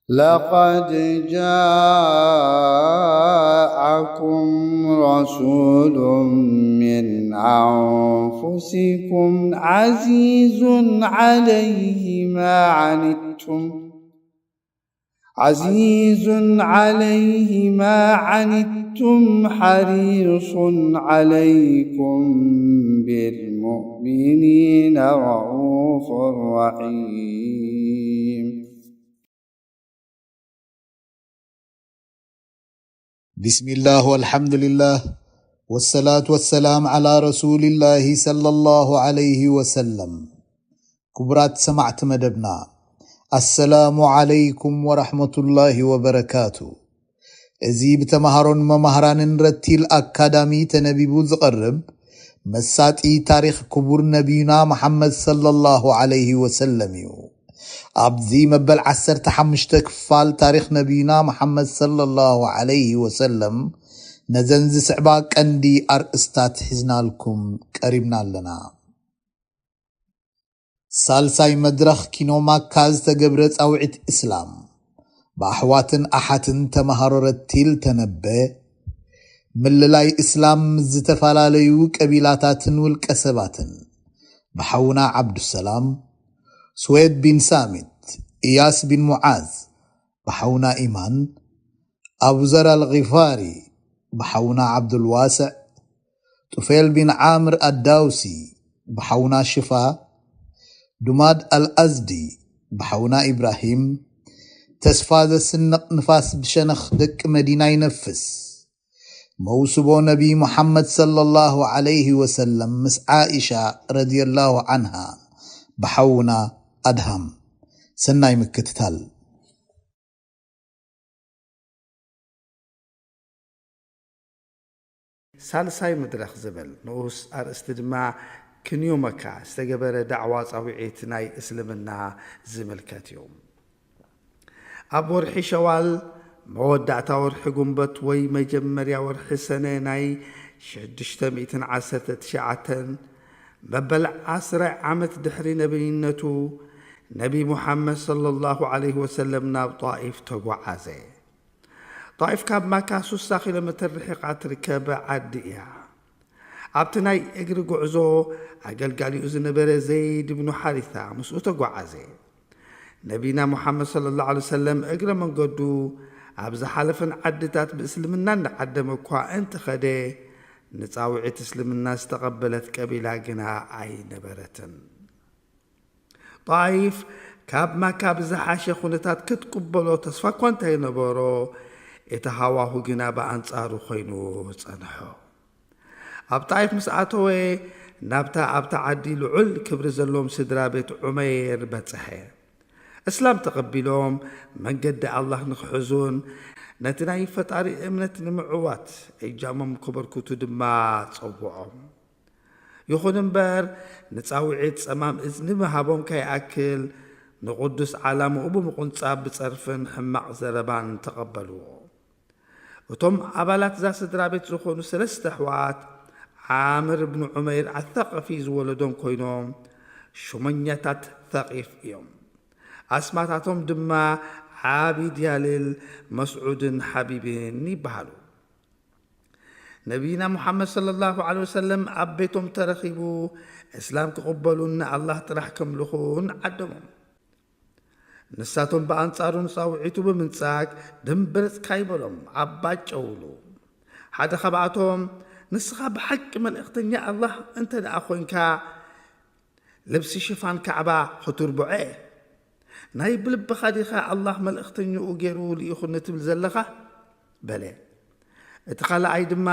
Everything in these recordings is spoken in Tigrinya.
لقد جاءكم رسول من أنفسكم عزيز عليه ما عنتم، عزيز عليه ما عنتم حريص عليكم بالمؤمنين رءوف رحيم. بسم الله والحمد لله والصلاة والسلام على رسول الله صلى الله عليه وسلم. ክቡራት ሰማዕቲ መደብና፣ ኣሰላሙ ዓለይኩም ወራህመቱላሂ ወበረካቱ። እዚ ብተምሃሮን መማህራንን ረቲል ኣካዳሚ ተነቢቡ ዝቐርብ መሳጢ ታሪኽ ክቡር ነቢዩና መሓመድ ሰለላሁ ዓለይሂ ወሰለም እዩ። ኣብዚ መበል ዓሰርተ ሓሙሽተ ክፋል ታሪኽ ነቢዩና መሓመድ ሰለላሁ ዓለይሂ ወሰለም፣ ነዘን ዝስዕባ ቀንዲ ኣርእስታት ሒዝናልኩም ቀሪብና ኣለና። ሳልሳይ መድረኽ ኪኖ ማካ ዝተገብረ ጻውዒት እስላም፣ ብኣሕዋትን ኣሓትን ተምሃሮ ረቲል ተነበ። ምልላይ እስላም ምስ ዝተፈላለዩ ቀቢላታትን ውልቀ ሰባትን፣ ብሓውና ዓብዱሰላም፣ ስዌድ ቢን ሳሚት፣ ኢያስ ቢን ሙዓዝ፣ ብሓውና ኢማን፣ ኣቡ ዘር ኣልጊፋሪ፣ ብሓውና ዓብዱልዋስዕ፣ ጡፌል ቢን ዓምር ኣዳውሲ፣ ብሓውና ሽፋ፣ ዱማድ ኣልኣዝዲ፣ ብሓውና ኢብራሂም፣ ተስፋ ዘስንቕ ንፋስ ብሸነኽ ደቂ መዲና ይነፍስ፣ መውስቦ ነቢ ሙሓመድ ሰለላሁ ዓለይሂ ወሰለም ምስ ዓኢሻ ረዲየላሁ ዓንሃ፣ ብሓውና ኣድሃም። ሰናይ ምክትታል። ሳልሳይ መድረኽ ዝብል ንኡስ ኣርእስቲ ድማ ክንዮ መካ ዝተገበረ ዳዕዋ ጻውዒት ናይ እስልምና ዝምልከት እዩ። ኣብ ወርሒ ሸዋል፣ መወዳእታ ወርሒ ጉንበት ወይ መጀመርያ ወርሒ ሰነ ናይ ሽዱሽተ ሚእትን ዓሰርተ ትሽዓተን፣ መበል ዓስራይ ዓመት ድሕሪ ነቢይነቱ፣ ነቢ ሙሓመድ ሰለላሁ ዓለይሂ ወሰለም ናብ ጣኢፍ ተጓዓዘ። ጣኢፍ ካብ ማካ ሱሳ ኪሎ ሜተር ርሒቓ ትርከብ ዓዲ እያ። ኣብቲ ናይ እግሪ ጉዕዞ ኣገልጋሊኡ ዝነበረ ዘይድ ብኑ ሓሪታ ምስኡ ተጓዓዘ። ነቢና ሙሓመድ ሰለላሁ ዐለይሂ ወሰለም እግረ መንገዱ ኣብ ዝሓለፈን ዓድታት ብእስልምና እንዳዓደመ እኳ እንተኸደ፣ ንጻውዒት እስልምና ዝተቐበለት ቀቢላ ግና ኣይነበረትን። ጣይፍ ካብ ማካ ብዝሓሸ ኩነታት ክትቅበሎ ተስፋ እኳ እንተይነበሮ፣ እቲ ሃዋሁ ግና ብኣንጻሩ ኮይኑ ጸንሖ። ኣብ ጣይፍ ምስ ኣተወ፣ ናብታ ኣብታ ዓዲ ልዑል ክብሪ ዘለዎም ስድራ ቤት ዑመይር በጽሐ። እስላም ተቐቢሎም፣ መንገዲ ኣላህ ንኽሕዙን ነቲ ናይ ፈጣሪ እምነት ንምዕዋት እጃሞም ከበርክቱ ድማ ጸውዖም። ይኹን እምበር፣ ንጻውዒት ጸማም እዝኒ ምሃቦም ከይኣክል፣ ንቕዱስ ዓላምኡ ብምቑንጻብ ብጸርፍን ሕማቕ ዘረባን ተቐበልዎ። እቶም ኣባላት እዛ ስድራ ቤት ዝኾኑ ሰለስተ ኣሕዋት፣ ዓምር እብኑ ዑመይር ኣተቐፊ ዝወለዶም ኮይኖም፣ ሹመኛታት ተቒፍ እዮም። ኣስማታቶም ድማ ዓቢድ ያሊል፣ መስዑድን ሓቢብን ይበሃሉ። ነቢና ሙሓመድ ሰለላሁ ዐለይሂ ወሰለም ኣብ ቤቶም ተረኺቡ፣ እስላም ክቕበሉን ንኣላህ ጥራሕ ከምልኹን ዓደሞም። ንሳቶም ብኣንጻሩ ንጻውዒቱ ብምንጻግ፣ ድምብርጽ ካይበሎም ኣባጨውሉ። ሓደ ካብኣቶም፣ "ንስኻ ብሓቂ መልእኽተኛ ኣላህ እንተ ደኣ ኾይንካ፣ ልብሲ ሽፋን ካዕባ ኽትርብዖ እየ። ናይ ብልብኻ ዲኻ ኣላህ መልእኽተኛኡ ገይሩ ልኢኹኒ ትብል ዘለኻ?" በለ። እቲ ኻልኣይ ድማ፣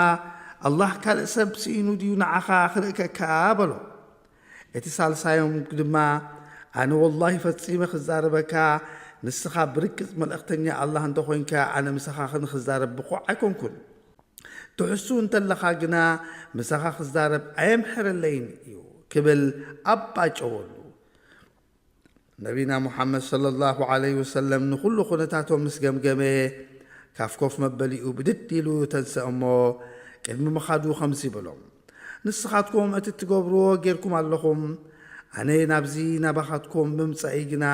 "ኣላህ ካልእ ሰብ ስኢኑ ድዩ ንዓኻ ኽርእከካ?" በሎ። እቲ ሳልሳዮም ድማ፣ "ኣነ ወላሂ ፈጺመ ኽዛረበካ፣ ንስኻ ብርግጽ መልእኽተኛ ኣላህ እንተ ኾይንካ፣ ኣነ ምሳኻ ንኽዛረብ ብቑዕ ኣይኮንኩን። ትሕሱ እንተለኻ ግና፣ ምሳኻ ክዛረብ ኣየምሕረለይን እዩ" ክብል ኣባጨወሉ። ነቢና ሙሓመድ ሰለላሁ ዐለይሂ ወሰለም ንኹሉ ኩነታቶም ምስ ገምገመ፣ ካብ ኮፍ መበሊኡ ብድድ ኢሉ ተንስአ እሞ፣ ቅድሚ ምኻዱ ኸምዚ በሎም፣ "ንስኻትኩም እቲ እትገብርዎ ጌርኩም ኣለኹም። ኣነ ናብዚ ናባኻትኩም ብምምጻእይ ግና፣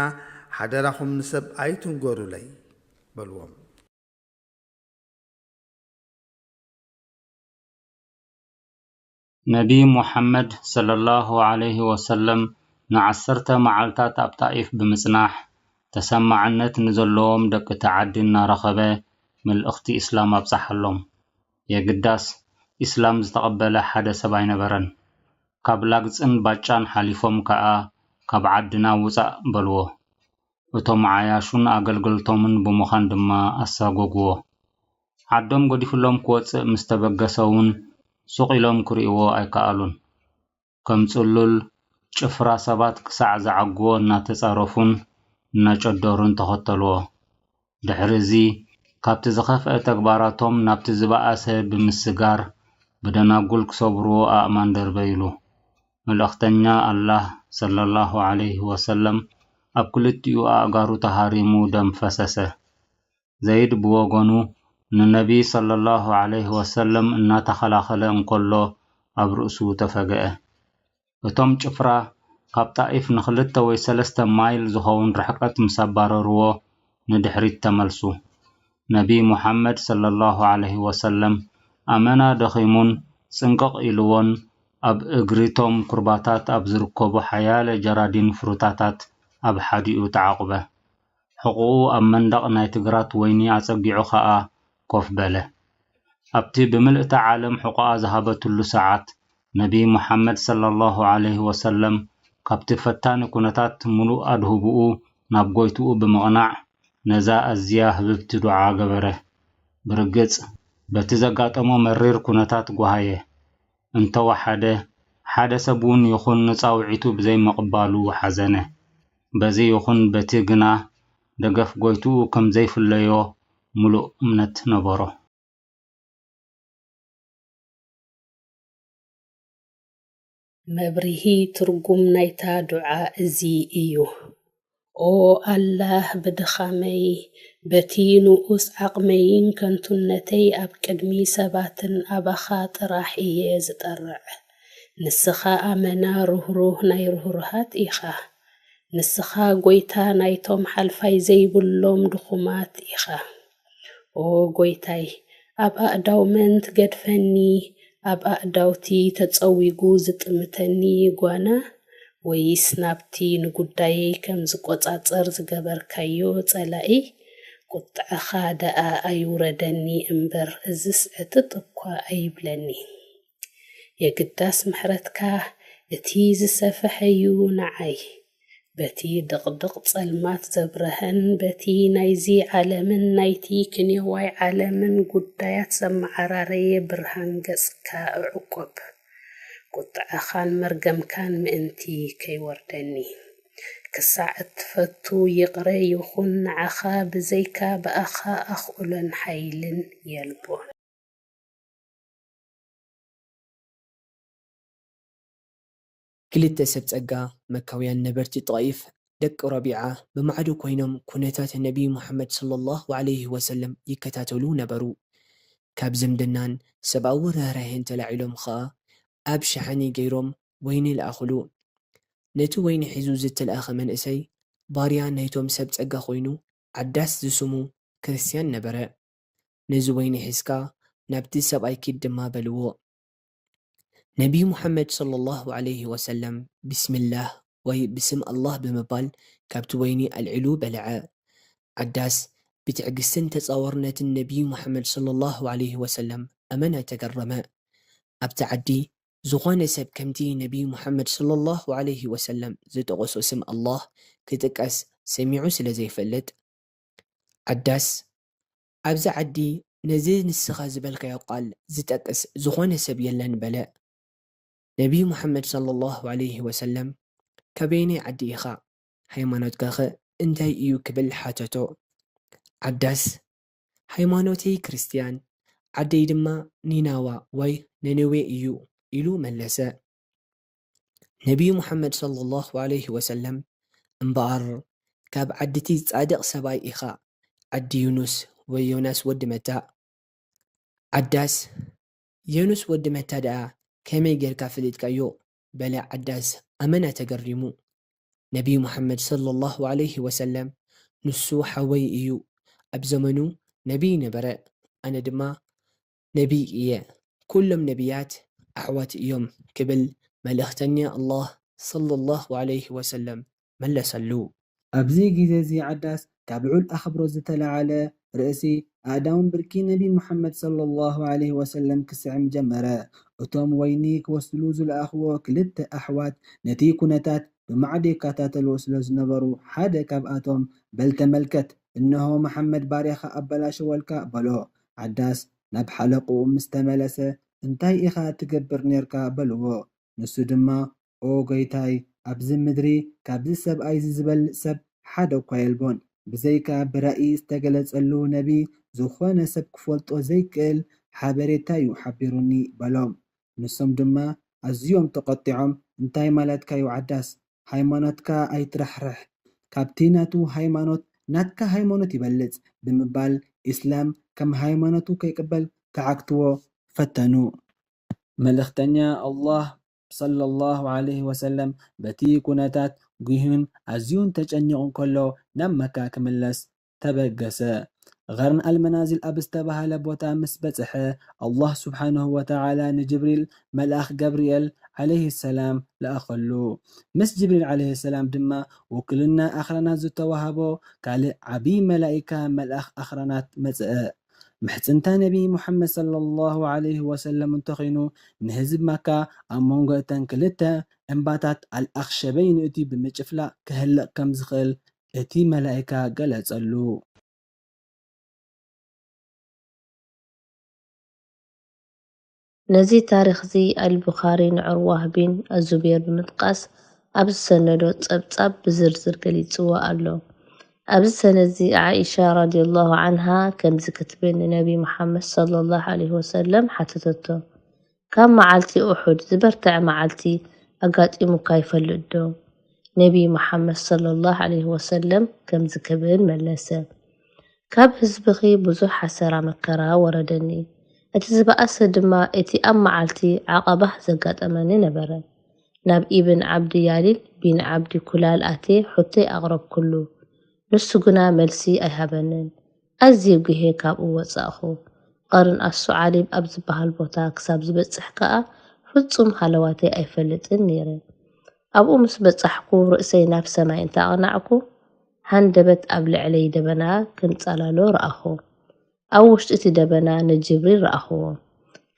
ሓደራኹም ንሰብ ኣይትንገሩለይ። በልዎም። ነቢ ሙሓመድ ሰለላሁ ዐለይሂ ወሰለም ንዓሰርተ መዓልታት ኣብ ጣኢፍ ብምጽናሕ፣ ተሰማዕነት ንዘለዎም ደቂ እቲ ዓዲ እናረኸበ፣ መልእኽቲ ኢስላም ኣብጽሓሎም። የግዳስ፣ ኢስላም ዝተቐበለ ሓደ ሰብ ኣይነበረን። ካብ ላግጽን ባጫን ሓሊፎም ከኣ፣ ካብ ዓድና ውጻእ በልዎ። እቶም ዓያሹን ኣገልገልቶምን ብምዃን ድማ ኣሳጎግዎ። ዓዶም ገዲፉሎም ክወጽእ ምስ ተበገሰ እውን ሱቕ ኢሎም ክርእይዎ ኣይከኣሉን። ከም ጽሉል ጭፍራ ሰባት ክሳዕ ዝዓግዎ እናተጻረፉን እናጨደሩን ተኸተልዎ። ድሕሪ እዚ ካብቲ ዝኸፍአ ተግባራቶም ናብቲ ዝበኣሰ ብምስጋር ብደናጉል ክሰብርዎ ኣእማን ደርበይሉ። መልእኽተኛ ኣላህ ሰለላሁ ዐለይሂ ወሰለም ኣብ ክልቲኡ ኣእጋሩ ተሃሪሙ ደም ፈሰሰ። ዘይድ ብወገኑ ንነቢ ሰለላሁ ዐለይሂ ወሰለም እናተኸላኸለ እንከሎ ኣብ ርእሱ ተፈግአ። እቶም ጭፍራ ካብ ጣኢፍ ንኽልተ ወይ ሰለስተ ማይል ዝኸውን ርሕቀት ምስ ኣባረርዎ ንድሕሪት ተመልሱ። ነቢ ሙሓመድ ሰለላሁ ዐለይሂ ወሰለም ኣመና ደኺሙን ጽንቅቕ ኢልዎን ኣብ እግሪቶም ኩርባታት ኣብ ዝርከቡ ሓያለ ጀራዲን ፍሩታታት ኣብ ሓዲኡ ተዓቑበ። ሕቖኡ ኣብ መንደቕ ናይቲ ግራት ወይኒ ኣጸጊዑ ኸኣ ኮፍ በለ። ኣብቲ ብምልእታ ዓለም ሕቖኣ ዝሃበትሉ ሰዓት፣ ነቢ ሙሓመድ ሰለላሁ ዐለይሂ ወሰለም ካብቲ ፈታኒ ኩነታት ምሉእ ኣድህቦኡ ናብ ጎይትኡ ብምቕናዕ፣ ነዛ ኣዝያ ህብብቲ ዱዓ ገበረ። ብርግጽ፣ በቲ ዘጋጠሞ መሪር ኩነታት ጓሃየ። እንተወሓደ፣ ሓደ ሰብ እውን ይኹን ንጻውዒቱ ብዘይምቕባሉ ሓዘነ። በዚ ይኹን በቲ ግና፣ ደገፍ ጎይትኡ ከም ዘይፍለዮ ምሉእ እምነት ነበሮ። መብርሂ ትርጉም ናይታ ዱዓ እዚ እዩ። ኦ ኣላህ፣ ብድኻመይ፣ በቲ ንኡስ ዓቕመይን ከንቱነተይ ኣብ ቅድሚ ሰባትን ኣባኻ ጥራሕ እየ ዝጠርዕ። ንስኻ ኣመና ርህሩህ ናይ ርህሩሃት ኢኻ። ንስኻ ጐይታ ናይቶም ሓልፋይ ዘይብሎም ድኹማት ኢኻ። ኦ ጐይታይ፣ ኣብ ኣእዳው መን ትገድፈኒ? ኣብ ኣእዳውቲ ተጸዊጉ ዝጥምተኒ ጓና? ወይስ ናብቲ ንጉዳየይ ከም ዝቆጻጸር ዝገበርካዮ ጸላኢ? ቁጥዐኻ ደኣ ኣይውረደኒ እምበር፣ እዝስ ዕጥጥ እኳ ኣይብለኒ። የግዳስ ምሕረትካ እቲ ዝሰፍሐ'ዩ ንዓይ። በቲ ድቕድቕ ጸልማት ዘብረሀን በቲ ናይዚ ዓለምን ናይቲ ክንየዋይ ዓለምን ጉዳያት ዘመዓራረየ ብርሃን ገጽካ እዕቆብ። ቁጥዐኻን መርገምካን ምእንቲ ከይወርደኒ። ክሳዕ እትፈቱ ይቕረ ይኹን ንዓኻ፣ ብዘይካ ብኣኻ ኣኽእሎን ሓይልን የልቦን። ክልተ ሰብ ጸጋ መካውያን ነበርቲ ጣኢፍ ደቂ ረቢዓ ብማዕዶ ኮይኖም ኩነታት ነቢ ሙሓመድ ሰለላሁ ዐለይሂ ወሰለም ይከታተሉ ነበሩ። ካብ ዝምድናን ሰብኣዊ ርህራሄን ተላዒሎም ኸኣ ኣብ ሸሓኒ ገይሮም ወይኒ ለኣኹሉ። ነቲ ወይኒ ሒዙ ዝተልኣኸ መንእሰይ ባርያ ናይቶም ሰብ ጸጋ ኮይኑ ዓዳስ ዝስሙ ክርስትያን ነበረ። ነዚ ወይኒ ሒዝካ ናብቲ ሰብኣይ ኪድ ድማ በልዎ። ነቢ ሙሓመድ ሰለላሁ ዐለይሂ ወሰለም ቢስሚላህ ወይ ብስም ኣላህ ብምባል ካብቲ ወይኒ ኣልዒሉ በልዐ። ዓዳስ ብትዕግስትን ተጻዋርነትን ነቢ ሙሓመድ ሰለላሁ ዐለይሂ ወሰለም ኣመና ተገረመ። ኣብቲ ዓዲ ዝኾነ ሰብ ከምቲ ነቢ ሙሓመድ ሰለላሁ ዐለይሂ ወሰለም ዝጠቐሶ ስም ኣላህ ክጥቀስ ሰሚዑ ስለ ዘይፈልጥ፣ ዓዳስ፣ ኣብዚ ዓዲ ነዚ ንስኻ ዝበልካዮ ቃል ዝጠቅስ ዝኾነ ሰብ የለን በለ። ነቢ ሙሓመድ ሰለላሁ ዐለይሂ ወሰለም፣ ካበየናይ ዓዲ ኢኻ? ሃይማኖትካኸ እንታይ እዩ? ክብል ሓተቶ። ዓዳስ፣ ሃይማኖተይ ክርስትያን፣ ዓደይ ድማ ኒናዋ ወይ ነነዌ እዩ ኢሉ መለሰ። ነቢዩ ሙሓመድ ሰለላሁ ዐለይሂ ወሰለም እምበኣር ካብ ዓድቲ ጻድቕ ሰብኣይ ኢኻ፣ ዓዲ ዩኑስ ወይ ዮናስ ወዲ መታ። ዓዳስ፣ ዮኑስ ወዲ መታ ደኣ ከመይ ጌርካ ፈሊጥካዮ? በለ ዓዳስ ኣመና ተገሪሙ። ነቢዩ ሙሓመድ ሰለላሁ ዐለይሂ ወሰለም፣ ንሱ ሓወይ እዩ፣ ኣብ ዘመኑ ነቢይ ነበረ፣ ኣነ ድማ ነቢይ እየ፣ ኩሎም ነቢያት ኣሕዋት እዮም ክብል መልእኽተኛ ኣላህ ሰለላሁ ዐለይሂ ወሰለም መለሰሉ። ኣብዚ ግዜ እዚ ዓዳስ ካብ ልዑል ኣኽብሮት ዝተለዓለ ርእሲ ኣእዳውን ብርኪ ነቢ ሙሓመድ ሰለላሁ ዐለይሂ ወሰለም ክስዕም ጀመረ። እቶም ወይኒ ክወስድሉ ዝለኣኽዎ ክልተ ኣሕዋት ነቲ ኩነታት ብማዕዶ ይከታተልዎ ስለ ዝነበሩ ሓደ ካብኣቶም በል ተመልከት፣ እንሆ መሓመድ ባርያኻ ኣበላሸወልካ በሎ። ዓዳስ ናብ ሓለቕኡ ምስ ተመለሰ እንታይ ኢኻ ትገብር ኔርካ በልዎ። ንሱ ድማ ኦ ጎይታይ፣ ኣብዚ ምድሪ ካብዚ ሰብኣይ እዚ ዝበልጽ ሰብ ሓደ እኳ የልቦን፣ ብዘይካ ብራኢ ዝተገለጸሉ ነቢ ዝኾነ ሰብ ክፈልጦ ዘይክእል ሓበሬታ እዩ ሓቢሩኒ በሎም። ንሶም ድማ ኣዝዮም ተቖጢዖም እንታይ ማለትካ እዩ ዓዳስ፣ ሃይማኖትካ ኣይትራሕርሕ፣ ካብቲ ናቱ ሃይማኖት ናትካ ሃይማኖት ይበልጽ ብምባል ኢስላም ከም ሃይማኖቱ ከይቅበል ክዓግትዎ ፈተኑ። መልእኽተኛ ኣላህ ሰለላሁ ዐለይሂ ወሰለም በቲ ኩነታት ጉህዩን ኣዝዩን ተጨኒቑ እንከሎ ናብ መካ ክምለስ ተበገሰ። ቐርን ኣልመናዚል ኣብ ዝተባህለ ቦታ ምስ በጽሐ ኣላህ ስብሓንሁ ወተዓላ ንጅብሪል መልኣኽ ገብርኤል ዐለይሂ ሰላም ለኣኸሉ። ምስ ጅብሪል ዐለይሂ ሰላም ድማ ውክልና ኣኽራናት ዝተዋህቦ ካልእ ዓብዪ መላኢካ መልኣኽ ኣኽራናት መጽአ። ምሕጽንታ ነቢ ሙሓመድ ሰለላሁ ዐለይሂ ወሰለም እንተኾይኑ ንህዝብ መካ ኣብ መንጎ እተን ክልተ እምባታት ኣልኣኽሸበይን እቲ ብምጭፍላቕ ክህልቕ ከም ዝኽእል እቲ መላኢካ ገለጸሉ። ነዚ ታሪኽዚ ኣልቡኻሪ ንዑርዋህ ቢን ኣዙቤር ብምጥቃስ ኣብ ዝሰነዶ ጸብጻብ ብዝርዝር ገሊጽዎ ኣሎ። ኣብዚ ሰነድዚ ዓኢሻ ረዲየላሁ ዓንሃ ከምዚ ክትብል ንነቢ ሙሓመድ ሰለላሁ ዐለይሂ ወሰለም ሓተተቶ፣ ካብ መዓልቲ ኡሑድ ዝበርትዐ መዓልቲ ኣጋጢሙካ ይፈልጥ ዶ? ነቢ ሙሓመድ ሰለላሁ ዐለይሂ ወሰለም ከምዚ ክብል መለሰ፣ ካብ ህዝብኺ ብዙሕ ሓሰራ መከራ ወረደኒ። እቲ ዝበኣሰ ድማ እቲ ኣብ መዓልቲ ዓቐባህ ዘጋጠመኒ ነበረ። ናብ ኢብን ዓብዲ ያሊል ቢን ዓብዲ ኩላል ኣትየ ሕቶይ ኣቕረብኩሉ። ንሱ ግና መልሲ ኣይሃበንን። ኣዝየ ጉህየ ካብኡ ወጻእኹ። ቐርን ኣሱዓሊብ ኣብ ዝበሃል ቦታ ክሳብ ዝበጽሕ ከኣ ፍጹም ሃለዋተይ ኣይፈልጥን ነይረ። ኣብኡ ምስ በጻሕኩ ርእሰይ ናብ ሰማይ እንተ ኣቕናዕኩ፣ ሃንደበት ኣብ ልዕለይ ደበና ክንጻላሎ ረኣኹ። ኣብ ውሽጢ እቲ ደበና ንጅብሪል ረኣኽዎ።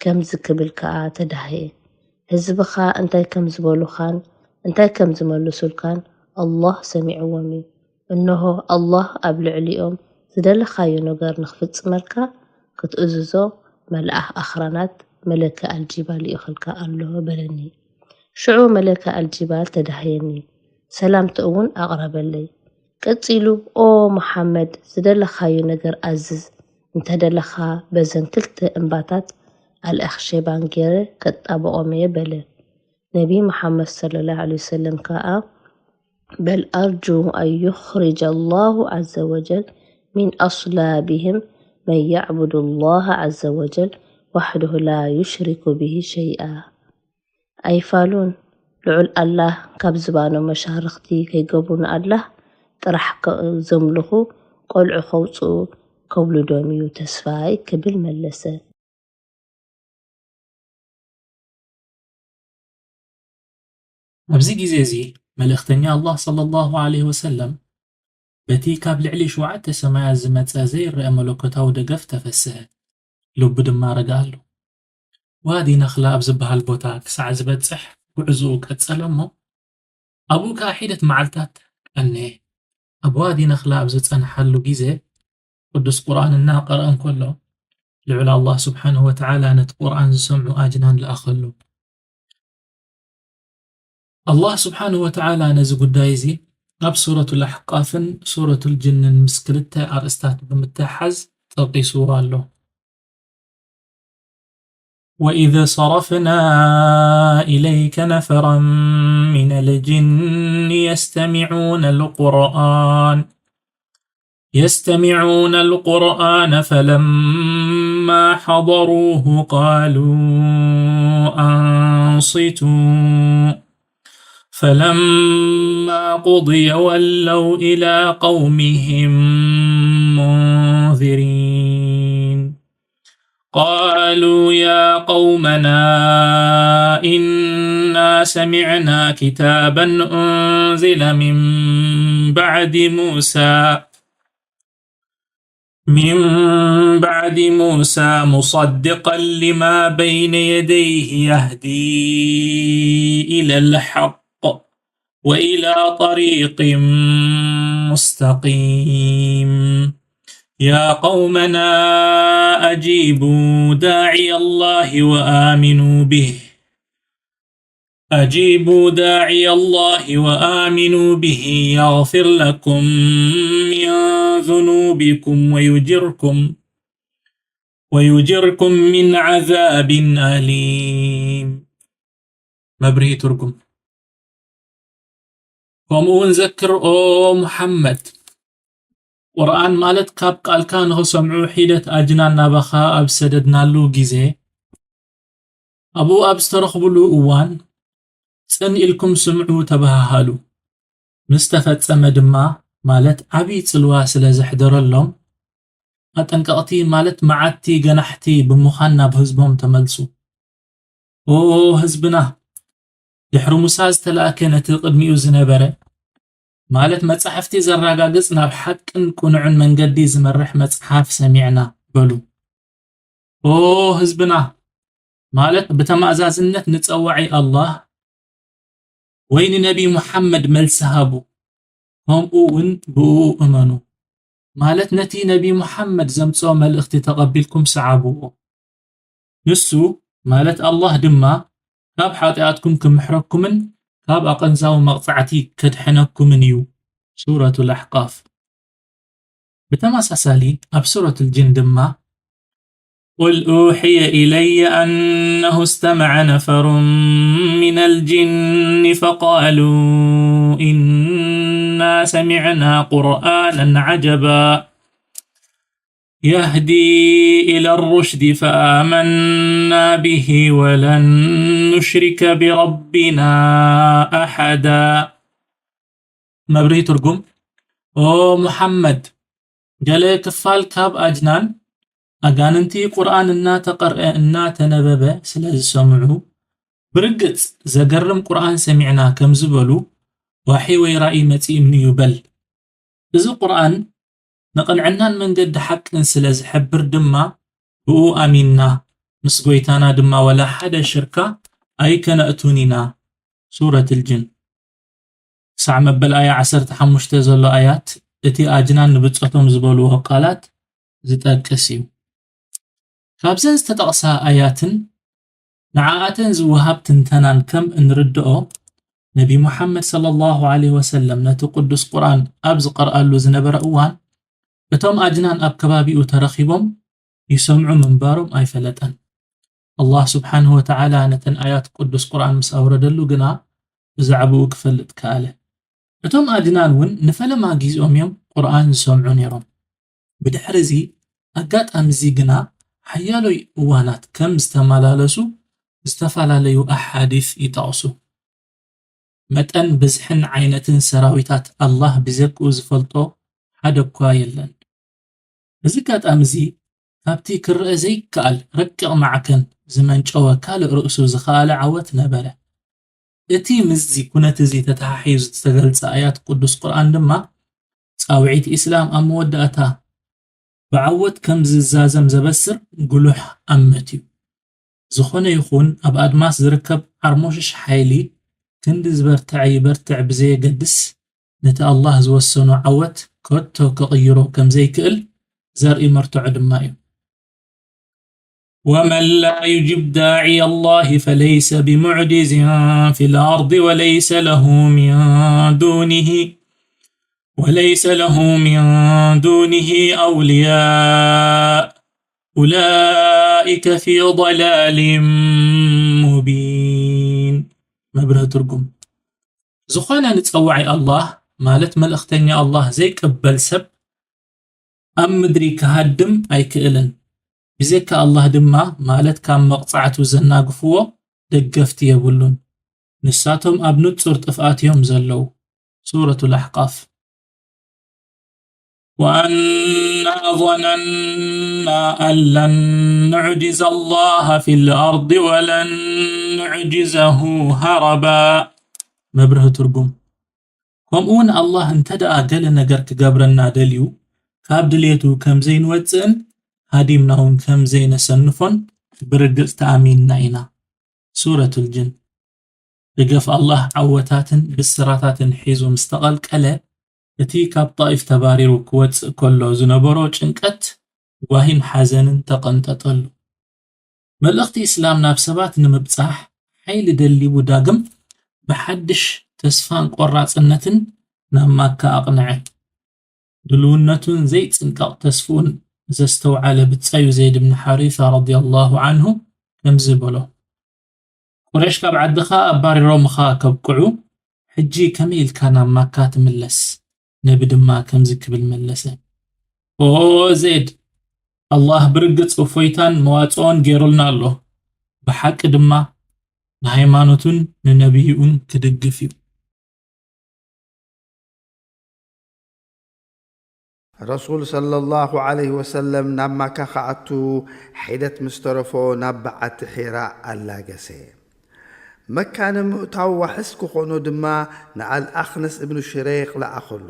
ከምዚ ክብል ከኣ ተዳህየ፣ ህዝብኻ እንታይ ከም ዝበሉኻን እንታይ ከም ዝመልሱልካን ኣላህ ሰሚዕዎም እዩ። እንሆ ኣላህ ኣብ ልዕሊኦም ዝደለኻዮ ነገር ንኽፍጽመልካ ክትእዝዞ መልኣኽ ኣኽራናት መለከ ኣልጂባል ልኢኹልካ ኣሎ በለኒ። ሽዑ መለከ ኣልጂባል ተዳህየኒ፣ ሰላምትኡ እውን ኣቕረበለይ። ቀጺሉ ኦ መሓመድ ዝደለኻዮ ነገር ኣዝዝ፣ እንተደለኻ በዘን ክልተ እምባታት ኣልኣኽሸባን ገይረ ከጣብቖም እየ በለ። ነቢ መሓመድ ሰለላሁ ዐለይሂ ወሰለም ከኣ በል ኣርጁ ኣን ዩኽሪጀ ኣላሁ ዐዘ ወጀል ሚን ኣስላቢሂም መን ያዕቡዱ ኣላህ ዐዘ ወጀል ዋሕደሁ ላ ዩሽሪኩ ቢሂ ሸይኣ። ኣይፋሉን፣ ልዑል ኣላህ ካብ ዝባኖም መሻርኽቲ ከይገብሩ ንኣላህ ጥራሕ ዘምልኹ ቆልዑ ከውጽኡ ከውልዶም እዩ ተስፋይ ክብል መለሰ። ኣብዚ ግዜ እዚ መልእኽተኛ ኣላህ ሰለላሁ ዐለይሂ ወሰለም በቲ ካብ ልዕሊ ሸውዓተ ሰማያት ዝመጸ ዘይረኣ መለኮታዊ ደገፍ ተፈስሀ፣ ልቡ ድማ ረግኣሉ። ዋዲ ነኽላ ኣብ ዝበሃል ቦታ ክሳዕ ዝበጽሕ ጉዕዞኡ ቀጸለ እሞ ኣብኡ ከኣ ሒደት መዓልታት ቀነየ። ኣብ ዋዲ ነኽላ ኣብ ዝጸንሓሉ ግዜ ቅዱስ ቁርኣን እናቐርአ እንከሎ ልዑል ኣላህ ስብሓንሁ ወተዓላ ነቲ ቁርኣን ዝሰምዑ ኣጅናን ለኣኸሉ። ኣላህ ስብሓንሁ ወተዓላ ነዚ ጉዳይ እዚ ኣብ ሱረቱል ኣሕቃፍን ሱረቱል ጅንን ምስ ክልተ ኣርእስታት ብምትሓዝ ጠቒስዎ ኣሎ። وإذ صرفنا إليك نفرا من الجن يستمعون القرآن يستمعون القرآن فلما حضروه قالوا أنصتوا فلما قضي ولوا إلى قومهم قالوا يا قومنا إنا سمعنا كتابا أنزل من بعد موسى من بعد موسى مصدقا لما بين يديه يهدي إلى الحق وإلى طريق مستقيم. يا قومنا أجيبوا داعي الله وآمنوا به. أجيبوا داعي الله وآمنوا به يغفر لكم من ذنوبكم ويجركم ويجركم من عذاب أليم. መብርሂ ትርጉም። ከምኡ እውን ዘክር ኦ ሙሓመድ፣ ቁርኣን ማለት ካብ ቃልካ ንኽሰምዑ ሒደት ኣጅናን ናባኻ ኣብ ዝሰደድናሉ ግዜ፣ ኣብኡ ኣብ ዝተረኽቡሉ እዋን ጽን ኢልኩም ስምዑ ተበሃሃሉ። ምስ ተፈጸመ ድማ፣ ማለት ዓቢ ጽልዋ ስለ ዘሕደረሎም፣ ኣጠንቀቕቲ ማለት መዓቲ ገናሕቲ ብምዃን ናብ ህዝቦም ተመልሱ። ኦ ህዝብና፣ ድሕሪ ሙሳ ዝተላእከ ነቲ ቅድሚኡ ዝነበረ፣ ማለት መጻሕፍቲ ዘራጋግጽ ናብ ሓቅን ቅኑዕን መንገዲ ዝመርሕ መጽሓፍ ሰሚዕና በሉ። ኦ ህዝብና፣ ማለት ብተማእዛዝነት ንጸዋዒ ኣላህ ወይ ንነቢ ሙሓመድ መልሲ ሃቡ፣ ከምኡ እውን ብእኡ እመኑ። ማለት ነቲ ነቢ ሙሓመድ ዘምጽኦ መልእኽቲ ተቐቢልኩም ሰዓብዎ። ንሱ፣ ማለት ኣላህ ድማ፣ ካብ ሓጢኣትኩም ክምሕረኩምን ካብ ኣቐንዛዊ መቕጻዕቲ ከድሕነኩምን እዩ። ሱረቱል ኣሕቃፍ። ብተመሳሳሊ ኣብ ሱረቱል ጅን ድማ፣ قل أوحي إلي أنه استمع نفر من الجن فقالوا إنا سمعنا قرآنا عجبا يهدي إلى الرشد فآمنا به ولن نشرك بربنا أحدا. መብርሂ ትርጉም። ኦ ሙሓመድ፣ ገለ ክፋል ካብ ኣጅናን ኣጋንንቲ ቁርኣን እናተቐርአ እናተነበበ ስለ ዝሰምዑ፣ ብርግጽ ዘገርም ቁርኣን ሰሚዕና ከም ዝበሉ፣ ዋሒ ወይ ራእይ መጺኡኒ እዩ በል። እዚ ቁርኣን ንቕንዕናን መንገዲ ሓቅን ስለ ዝሕብር ድማ፣ ብኡ ኣሚንና፣ ምስ ጎይታና ድማ ወላ ሓደ ሽርካ ኣይከነእቱን ኢና። ሱረቱል ጅን። ክሳዕ መበል ኣያ ዓሰርተ ሓሙሽተ ዘሎ ኣያት፣ እቲ ኣጅናን ንብጾቶም ዝበልዎ ቃላት ዝጠቅስ እዩ። ካብዘን ዝተጠቕሳ ኣያትን ንዓኣተን ዝወሃብ ትንተናን ከም እንርድኦ፣ ነቢ ሙሓመድ ሰለላሁ ዐለይሂ ወሰለም ነቲ ቅዱስ ቁርኣን ኣብ ዝቐርኣሉ ዝነበረ እዋን፣ እቶም ኣጅናን ኣብ ከባቢኡ ተረኺቦም ይሰምዑ ምንባሮም ኣይፈለጠን። ኣላህ ስብሓንሁ ወተዓላ ነተን ኣያት ቅዱስ ቁርኣን ምስ ኣውረደሉ ግና፣ ብዛዕባኡ ክፈልጥ ከኣለ። እቶም ኣጅናን እውን ንፈለማ ግዜኦም እዮም ቁርኣን ዝሰምዑ ነይሮም። ብድሕሪ እዚ ኣጋጣሚ እዚ ግና፣ ሓያሎይ እዋናት ከም ዝተመላለሱ ዝተፈላለዩ ኣሓዲስ ይጠቕሱ። መጠን ብዝሕን ዓይነትን ሰራዊታት ኣላህ ብዘክኡ ዝፈልጦ ሓደ እኳ የለን። እዚ ኣጋጣሚ እዚ፣ ካብቲ ክረአ ዘይከኣል ረቂቕ ማዕከን ዝመንጨወ ካልእ ርእሱ ዝኸኣለ ዓወት ነበረ። እቲ ምስዚ ኩነት እዚ ተተሓሒዙ ዝተገልጸ ኣያት ቅዱስ ቁርኣን ድማ፣ ጻውዒት ኢስላም ኣብ መወዳእታ ብዓወት ከም ዝዛዘም ዘበስር ጉሉሕ ኣምመት እዩ። ዝኾነ ይኹን ኣብ ኣድማስ ዝርከብ ዓርሞሽሽ ሓይሊ፣ ክንዲ ዝበርትዐ ይበርትዕ ብዘየገድስ፣ ነቲ ኣላህ ዝወሰኖ ዓወት ከቶ ክቕይሮ ከም ዘይክእል ዘርኢ መርትዖ ድማ እዩ። ومن لا يجب داعي الله فليس بمعجز في الأرض وليس له من دونه وليس له من دونه أولياء أولئك في ضلال مبين. መብርሂ ትርጉም። ዝኾነ ንጸዋዒ ኣላህ፣ ማለት መልእኽተኛ ኣላህ ዘይቅበል ሰብ፣ ኣብ ምድሪ ክሃድም ኣይክእልን። ብዘይካ ኣላህ ድማ፣ ማለት ካብ መቕጻዕቱ ዘናግፍዎ ደገፍቲ የብሉን። ንሳቶም ኣብ ንጹር ጥፍኣት እዮም ዘለዉ። ሱረቱል ኣሕቃፍ። وأنا ظننا أن لن نعجز الله في الأرض ولن نعجزه هربا. መብርሂ ትርጉም። ከምኡውን ኣላህ እንተ ደኣ ገለ ነገር ክገብረና ደልዩ፣ ካብ ድሌቱ ከም ዘይንወጽእን ሃዲምና እውን ከም ዘይነሰንፎን ብርግጽ ተኣሚንና ኢና። ሱረቱል ጅን። ደገፍ ኣላህ ዓወታትን ብስራታትን ሒዙ ምስ ተቐልቀለ፣ እቲ ካብ ጣኢፍ ተባሪሩ ክወጽእ ከሎ ዝነበሮ ጭንቀት፣ ጓሂን ሓዘንን ተቐንጠጠሉ። መልእኽቲ እስላም ናብ ሰባት ንምብጻሕ ሓይሊ ደሊቡ ዳግም ብሓድሽ ተስፋን ቆራጽነትን ናብ ማካ ኣቕንዐ። ድልውነቱን ዘይጽንቀቕ ተስፍኡን ዘስተውዓለ ብጻዩ ዘይድ ብን ሓሪሳ ረዲየላሁ ዓንሁ ከምዚ በሎ፣ ቁረሽ ካብ ዓድኻ ኣባሪሮምኻ ከብቅዑ፣ ሕጂ ከመይ ኢልካ ናብ ማካ ትምለስ? ነቢ ድማ ከምዚ ክብል መለሰ፣ ኦ ዜድ፣ ኣላህ ብርግጽ እፎይታን መዋጽኦን ገይሩልና ኣሎ። ብሓቂ ድማ ንሃይማኖቱን ንነቢይኡን ክድግፍ እዩ። ረሱል ሰለላሁ ዐለይሂ ወሰለም ናብ ማካ ክኣቱ ሒደት ምስ ተረፎ ናብ በዓቲ ሒራ ኣላገሰ። መካ ንምእታው ዋሕስ ክኾኖ ድማ ንኣልኣኽነስ እብኑ ሽሬቕ ለኣኸሉ።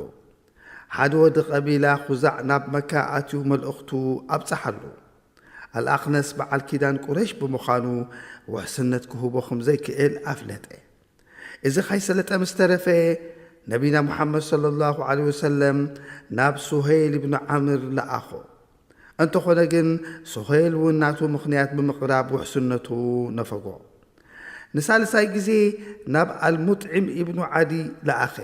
ሓደ ወዲ ቀቢላ ኹዛዕ ናብ መካ ኣትዩ መልእኽቱ ኣብጽሓሉ። ኣልኣኽነስ በዓል ኪዳን ቁረይሽ ብምዃኑ ውሕስነት ክህቦ ከም ዘይክእል ኣፍለጠ። እዚ ካይሰለጠ ምስ ተረፈ፣ ነቢና ሙሓመድ ሰለላሁ ዐለይሂ ወሰለም ናብ ሱሀይል ኢብኑ ዓምር ለኣኾ። እንተኾነ ግን፣ ሱሀይል እውን ናቱ ምኽንያት ብምቕራብ ውሕስነቱ ነፈጎ። ንሳልሳይ ግዜ ናብ ኣልሙጥዒም ኢብኑ ዓዲ ለኣኸ።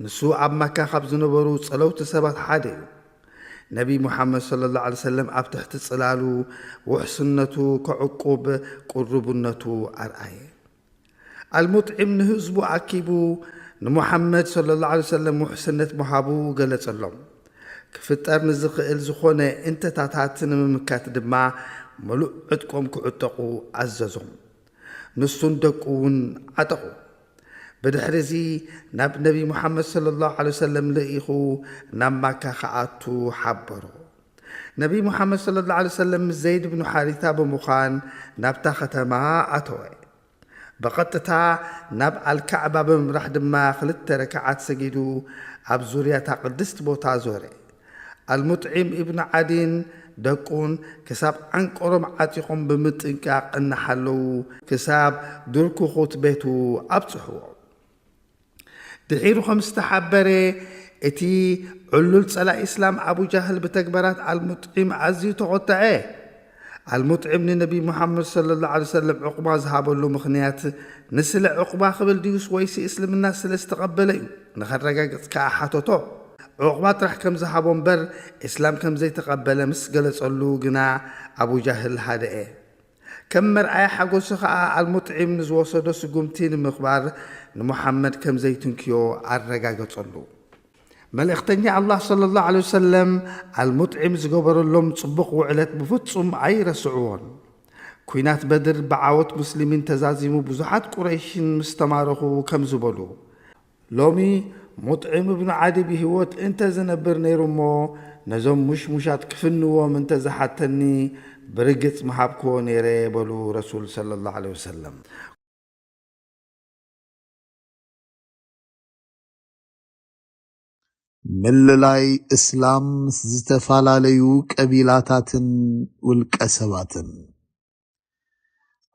ንሱ ኣብ መካ ካብ ዝነበሩ ጸለውቲ ሰባት ሓደ እዩ። ነቢ ሙሓመድ ሰለላሁ ዐለይሂ ወሰለም ኣብ ትሕቲ ጽላሉ ውሕስነቱ ከዕቁብ ቅሩብነቱ ኣርኣየ። ኣልሙጥዒም ንህዝቡ ኣኪቡ ንሙሓመድ ሰለላሁ ዐለይሂ ወሰለም ውሕስነት ምሃቡ ገለጸሎም። ክፍጠር ንዝኽእል ዝኾነ እንተታታት ንምምካት ድማ ምሉእ ዕጥቆም ክዕጠቑ ኣዘዞም። ንሱን ደቁ እውን ዓጠቑ። ብድሕሪ እዚ ናብ ነቢ ሙሓመድ ሰለላሁ ዐለይሂ ወሰለም ልኢኹ ናብ ማካ ክኣቱ ሓበሮ። ነቢ ሙሓመድ ሰለላሁ ዐለይሂ ወሰለም ምስ ዘይድ ብኑ ሓሪታ ብምዃን ናብታ ከተማ ኣተወ። ብቐጥታ ናብ ኣልካዕባ ብምምራሕ ድማ ክልተ ረክዓት ሰጊዱ ኣብ ዙርያታ ቅድስቲ ቦታ ዞረ። ኣልሙጥዒም ኢብኑ ዓዲን ደቁን ክሳብ ዓንቀሮም ዓጢቖም ብምጥንቃቕ እናሓለዉ ክሳብ ድርኩኹት ቤቱ ኣብጽሕዎ። ድሒሩ ከም ዝተሓበረ እቲ ዕሉል ጸላኢ እስላም ኣቡ ጃህል ብተግባራት ኣልሙጥዒም ኣዝዩ ተቖጥዐ። ኣልሙጥዒም ንነቢ ሙሓመድ ሰለላሁ ዐለይሂ ወሰለም ዕቑባ ዝሃበሉ ምኽንያት ንስለ ዕቑባ ክብል ድዩስ ወይሲ እስልምና ስለ ዝተቐበለ እዩ? ንኸረጋግጽ ከኣ ሓተቶ። ዕቑባ ጥራሕ ከም ዝሃቦ እምበር እስላም ከም ዘይተቐበለ ምስ ገለጸሉ ግና ኣቡ ጃህል ሃደአ። ከም መርኣያ ሓጎሱ ኸኣ ኣልሙጥዒም ንዝወሰዶ ስጉምቲ ንምኽባር ንሙሓመድ ከም ዘይትንክዮ ኣረጋገጸሉ። መልእኽተኛ ኣላህ ሰለላሁ ዐለይሂ ወሰለም ኣልሙጥዒም ዝገበረሎም ጽቡቕ ውዕለት ብፍጹም ኣይረስዕዎን። ኲናት በድር ብዓወት ሙስሊሚን ተዛዚሙ ብዙሓት ቁረይሽን ምስ ተማረኹ ከም ዝበሉ፣ ሎሚ ሙጥዒም እብኑ ዓዲ ብህይወት እንተ ዝነብር ነይሩ እሞ ነዞም ሙሽሙሻት ክፍንዎም እንተ ዝሓተኒ ብርግጽ ምሃብክዎ ነይረ በሉ ረሱል ሰለላሁ ዐለይሂ ወሰለም። ምልላይ እስላም ምስ ዝተፈላለዩ ቀቢላታትን ውልቀ ሰባትን።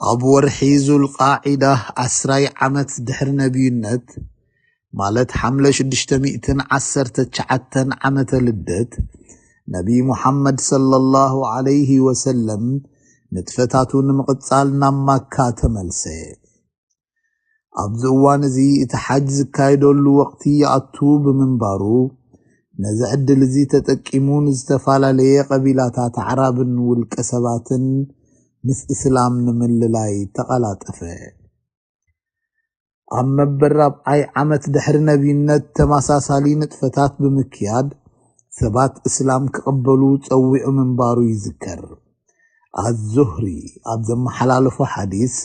ኣብ ወርሒ ዙልቃዒዳ ዓስራይ ዓመት ድሕሪ ነቢይነት፣ ማለት ሓምለ ሽዱሽተ ሚእትን ዓሰርተ ትሽዓተን ዓመተ ልደት፣ ነቢ ሙሓመድ ሰለላሁ ዐለይሂ ወሰለም ንጥፈታቱ ንምቕጻል ናብ ማካ ተመልሰ። ኣብዚ እዋን እዚ እቲ ሓጅ ዝካየደሉ ወቕቲ ይኣቱ ብምንባሩ፣ ነዚ ዕድል እዚ ተጠቂሙ ንዝተፈላለየ ቀቢላታት ኣዕራብን ውልቀ ሰባትን ምስ እስላም ንምልላይ ተቐላጠፈ። ኣብ መበል ራብዓይ ዓመት ድሕሪ ነቢይነት ተመሳሳሊ ንጥፈታት ብምክያድ ሰባት እስላም ክቕበሉ ጸዊዑ ምንባሩ ይዝከር። ኣዙህሪ ኣብ ዘመሓላለፎ ሓዲስ፣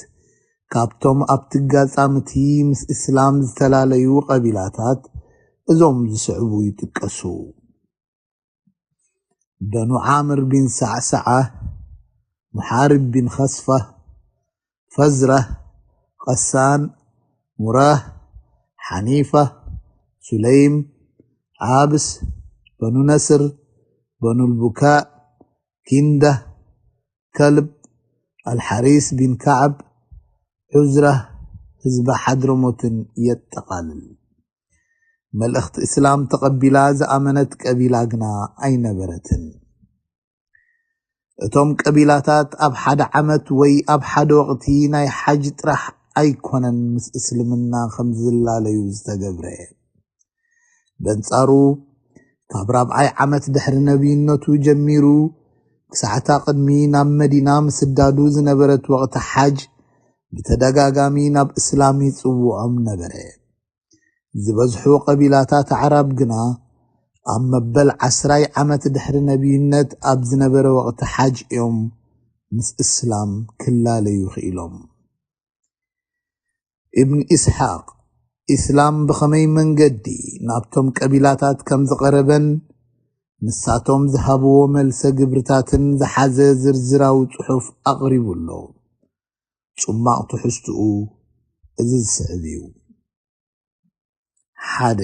ካብቶም ኣብቲ ኣጋጣሚ እቲ ምስ እስላም ዝተላለዩ ቀቢላታት እዞም ዝስዕቡ ይጥቀሱ። በኑ ዓምር ቢን ሳዕሳዓ፣ ሙሓሪብ ቢን ኸስፋ፣ ፈዝራህ፣ ቐሳን፣ ሙራህ፣ ሓኒፋ፣ ሱለይም፣ ዓብስ፣ በኑ ነስር፣ በኑልቡካእ፣ ኪንዳህ፣ ከልብ፣ ኣልሓሪስ ቢን ካዕብ፣ ዑዝራህ፣ ህዝቢ ሓድረሞትን የጠቓልል። መልእኽቲ እስላም ተቐቢላ ዝኣመነት ቀቢላ ግና ኣይነበረትን። እቶም ቀቢላታት ኣብ ሓደ ዓመት ወይ ኣብ ሓደ ወቕቲ ናይ ሓጅ ጥራሕ ኣይኮነን ምስ እስልምና ከም ዝላለዩ ዝተገብረ። በንጻሩ፣ ካብ ራብዓይ ዓመት ድሕሪ ነቢይነቱ ጀሚሩ ክሳዕታ ቅድሚ ናብ መዲና ምስዳዱ ዝነበረት ወቕቲ ሓጅ ብተደጋጋሚ ናብ እስላም ይጽውዖም ነበረ። ዝበዝሑ ቀቢላታት ኣዕራብ ግና ኣብ መበል ዓስራይ ዓመት ድሕሪ ነቢይነት ኣብ ዝነበረ ወቕቲ ሓጅ እዮም ምስ እስላም ክላለዩ ክኢሎም። ኢብን ኢስሓቅ፣ ኢስላም ብኸመይ መንገዲ ናብቶም ቀቢላታት ከም ዝቐረበን ንሳቶም ዝሃብዎ መልሰ ግብርታትን ዝሓዘ ዝርዝራዊ ጽሑፍ ኣቕሪቡ ኣሎ። ጽማቕ ትሕዝትኡ እዚ ዝስዕብ እዩ። ሓደ፣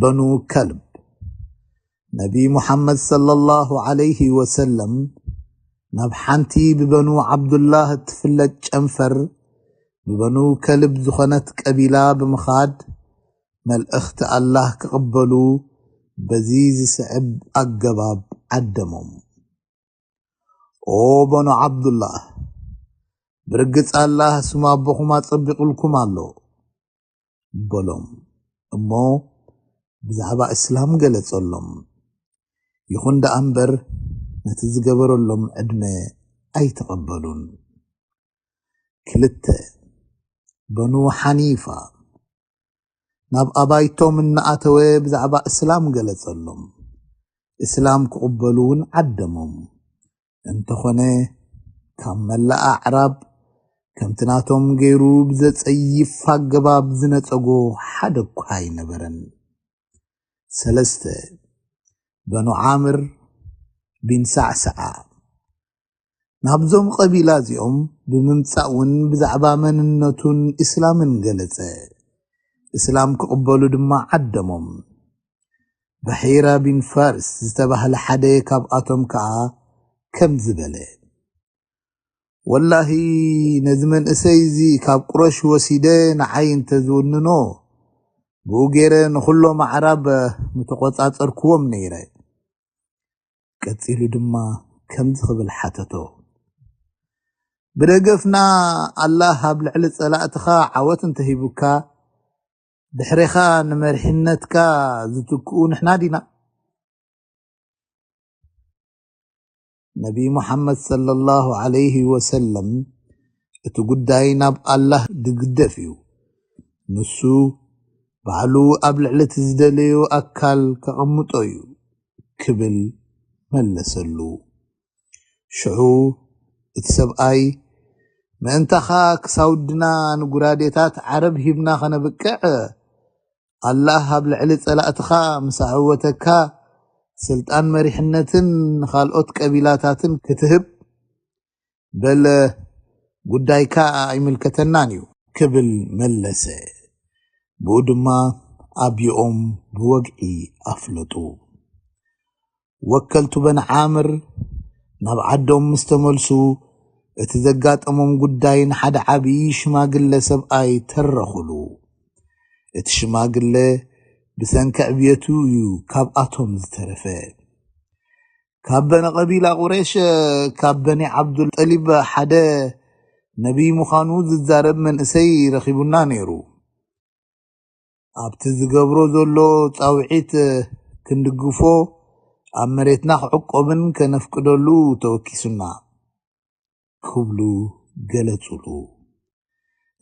በኑ ከልብ። ነቢ ሙሓመድ ሰለላሁ ዐለይሂ ወሰለም ናብ ሓንቲ ብበኑ ዓብዱላህ እትፍለጥ ጨንፈር ብበኑ ከልብ ዝኾነት ቀቢላ ብምኻድ መልእኽቲ ኣላህ ክቕበሉ በዚ ዝስዕብ ኣገባብ ዓደሞም። ኦ በኑ ዓብዱላህ፣ ብርግጽ ኣላህ ስም ኣቦኹም ኣጸቢቑልኩም ኣሎ በሎም። እሞ ብዛዕባ እስላም ገለጸሎም። ይኹን ደኣ እምበር ነቲ ዝገበረሎም ዕድመ ኣይተቐበሉን። ክልተ፣ በኑ ሓኒፋ። ናብ ኣባይቶም እናኣተወ ብዛዕባ እስላም ገለጸሎም። እስላም ክቕበሉ እውን ዓደሞም። እንተኾነ ካብ መላእ ኣዕራብ ከምቲ ናቶም ገይሩ ብዘጸይፍ ኣገባብ ዝነጸጎ ሓደ እኳ ኣይነበረን። ሰለስተ፣ በኑ ዓምር ቢን ሳዕሳዓ። ናብዞም ቀቢላ እዚኦም ብምምጻእ እውን ብዛዕባ መንነቱን እስላምን ገለጸ። እስላም ክቕበሉ ድማ ዓደሞም። በሒራ ቢን ፋርስ ዝተባህለ ሓደ ካብኣቶም ከኣ ከምዚ በለ፣ ወላሂ ነዚ መንእሰይ እዚ ካብ ቁረሽ ወሲደ ንዓይ እንተዝውንኖ፣ ብኡ ገይረ ንኹሎም ኣዕራብ ምተቖጻጸርክዎም ነይረ። ቀጺሉ ድማ ከምዚ ክብል ሓተቶ፣ ብደገፍና ኣላህ ኣብ ልዕሊ ጸላእትኻ ዓወት እንተሂቡካ፣ ድሕሬኻ ንመሪሕነትካ ዝትክኡ ንሕና ዲና? ነቢ ሙሓመድ ሰለላሁ ዐለይሂ ወሰለም፣ እቲ ጉዳይ ናብ ኣላህ ዝግደፍ እዩ። ንሱ ባዕሉ ኣብ ልዕሊ እቲ ዝደለዮ ኣካል ከቐምጦ እዩ ክብል መለሰሉ። ሽዑ እቲ ሰብኣይ፣ ምእንታኻ ክሳውድና ንጉራዴታት ዓረብ ሂብና ከነብቅዕ፣ ኣላህ ኣብ ልዕሊ ጸላእትኻ ምስ ኣዕወተካ፣ ስልጣን መሪሕነትን ንኻልኦት ቀቢላታትን ክትህብ፣ በል፣ ጉዳይካ ኣይምልከተናን እዩ ክብል መለሰ። ብኡ ድማ ኣብኦም ብወግዒ ኣፍለጡ። ወከልቱ በን ዓምር ናብ ዓዶም ምስ ተመልሱ፣ እቲ ዘጋጠሞም ጉዳይ ንሓደ ዓብዪ ሽማግለ ሰብኣይ ተረኹሉ። እቲ ሽማግለ ብሰንኪ ዕብየቱ እዩ ካብኣቶም ዝተረፈ። ካብ በኒ ቀቢላ ቁሬሽ፣ ካብ በኒ ዓብዱልጠሊብ ሓደ ነቢይ ምዃኑ ዝዛረብ መንእሰይ ረኺቡና ነይሩ። ኣብቲ ዝገብሮ ዘሎ ጻውዒት ክንድግፎ ኣብ መሬትና ክዕቆብን ከነፍቅደሉ ተወኪሱና ክብሉ ገለጹሉ።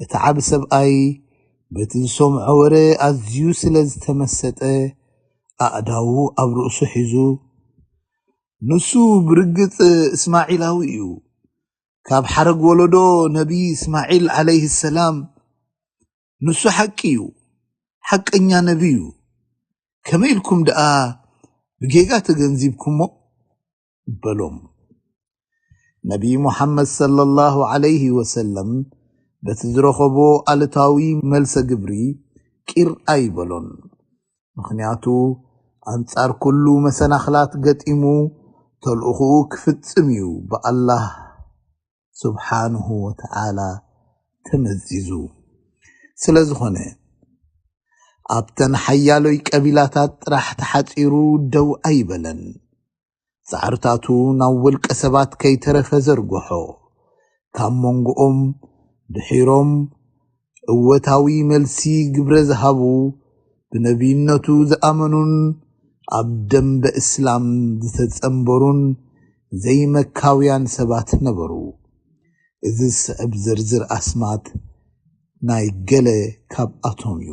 እቲ ዓቢ ሰብኣይ በቲ ዝሰምዖ ወረ ኣዝዩ ስለ ዝተመሰጠ ኣእዳዉ ኣብ ርእሱ ሒዙ፣ ንሱ ብርግጽ እስማዒላዊ እዩ። ካብ ሓረግ ወለዶ ነቢ እስማዒል ዓለይሂ ሰላም። ንሱ ሓቂ እዩ፣ ሓቀኛ ነቢ እዩ። ከመይ ኢልኩም ደኣ ብጌጋ ተገንዚብኩሞ? በሎም። ነቢይ ሙሓመድ ሰለላሁ ዐለይሂ ወሰለም በቲ ዝረኸቦ ኣሉታዊ መልሰ ግብሪ ቂር ኣይበሎን። ምኽንያቱ ኣንጻር ኩሉ መሰናኽላት ገጢሙ ተልእኹኡ ክፍጽም እዩ ብኣላህ ስብሓንሁ ወተዓላ ተመዚዙ። ስለ ዝኾነ ኣብተን ሓያሎይ ቀቢላታት ጥራሕ ተሓጺሩ ደው ኣይበለን። ጻዕርታቱ ናብ ውልቀ ሰባት ከይተረፈ ዘርግሖ። ካብ መንጎኦም ድሒሮም እወታዊ መልሲ ግብረ ዝሃቡ፣ ብነቢይነቱ ዝኣመኑን ኣብ ደንበ እስላም ዝተጸንበሩን ዘይመካውያን ሰባት ነበሩ። እዚ ዝስዕብ ዝርዝር ኣስማት ናይ ገለ ካብኣቶም እዩ።